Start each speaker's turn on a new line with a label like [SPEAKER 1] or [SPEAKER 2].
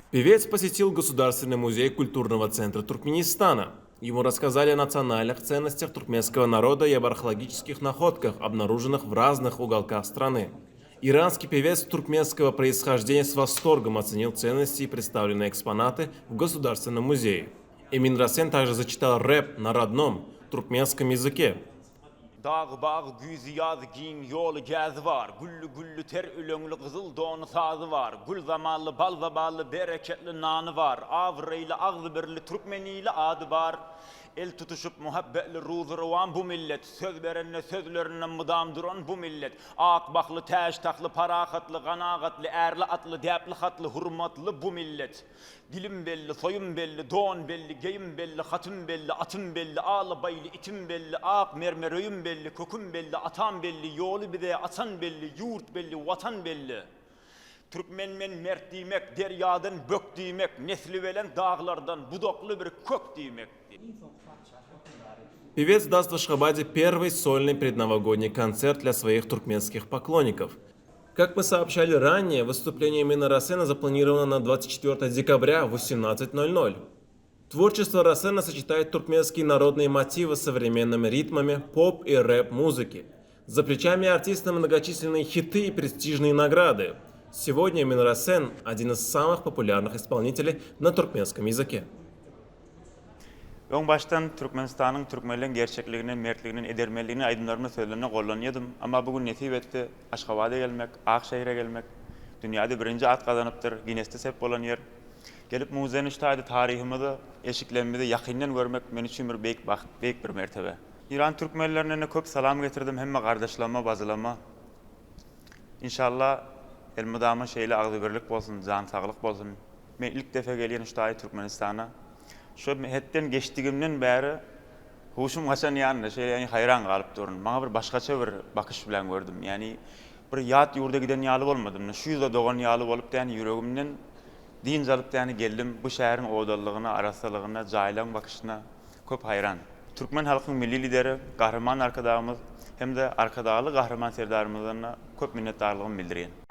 [SPEAKER 1] Певец посетил Государственный музей культурного центра Туркменистана. Ему рассказали о национальных ценностях туркменского народа и об археологических находках, обнаруженных в разных уголках страны. Иранский певец туркменского происхождения с восторгом оценил ценности и представленные экспонаты в Государственном музее. Эмин Росен также зачитал рэп на родном туркменском языке.
[SPEAKER 2] Dagy bagy güýzi ýazy giň ýoly gäzi bar Gülli gülli ter üleňli gyzyl dony sazy bar Gül zamally bal zabally bereketli nany bar Abraýly agzybirli türkmen ili ady bar El tutuşyp muhabbetli ruzy rowan bu millet Söz berende sözlerinde mydam duran bu millet Ak bahly täç tahly parahatly ganagatly Ärli atly däpli hatly hurmatly bu millet Dilim belli, soýum belli, don belli, geýim belli, hatym belli, atym belli, alabaýly itim belli, ak mermer öýüm belli, köküm belli, atam belli, ýoly bize açan belli, ýurt belli, Watan belli. Türkmen men mert diýmek, derýadan bök diýmek, nesli belent daglardan budakly bir kök diýmek.
[SPEAKER 1] Певец даст в Ашхабаде первый сольный предновогодний концерт для своих туркменских поклонников. Как мы сообщали ранее, выступление Эмина Росена запланировано на 24 декабря в 18.00. Творчество Росена сочетает туркменские народные мотивы с современными ритмами поп и рэп-музыки. За плечами артиста многочисленные хиты и престижные награды. Сегодня Эмин Росен – один из самых популярных исполнителей на туркменском языке.
[SPEAKER 3] Öň başdan Türkmenistanyň türkmenleň gerçekligine, mertligine, edermenligine aýdymlaryny sözlerine gollanýadym. Amma bu gün nesip etdi Aşgabada gelmek, ak şähere gelmek. Dünýäde birinji at gazanypdyr, Ginesde sep bolan ýer. Gelip muzeýni şu taýda taryhymyzy, eşiklerimizi ýakyndan görmek men üçin bir beýik bagt, beýik bir mertebe. Eýran türkmenlerine köp salam getirdim hemme gardaşlama, bajylama. Inşallah elmydama şeýle agzybirlik bolsun, jan saglyk bolsun. Men ilk defe gelýän şu taýy Türkmenistana. Şu hetden geçdigimden bäri huşum gaçan ýanynda şeýle ýani haýran galyp durun. Maňa bir başgaça bir bakyş bilen gördüm. Ýani bir ýat ýurda giden ýaly bolmadym. Şu ýurda dogan ýaly bolup ýani ýüregimden dynç alyp ýani geldim. Bu şäheriň owadanlygyna, arassalygyna, jaýlaň bakyşyna köp haýran. Türkmen halkyň Milli Lideri Gahryman Arkadagymyz hem-de Arkadagly Gahryman Serdarymyzdan köp minnetdarlygymy bildirýän.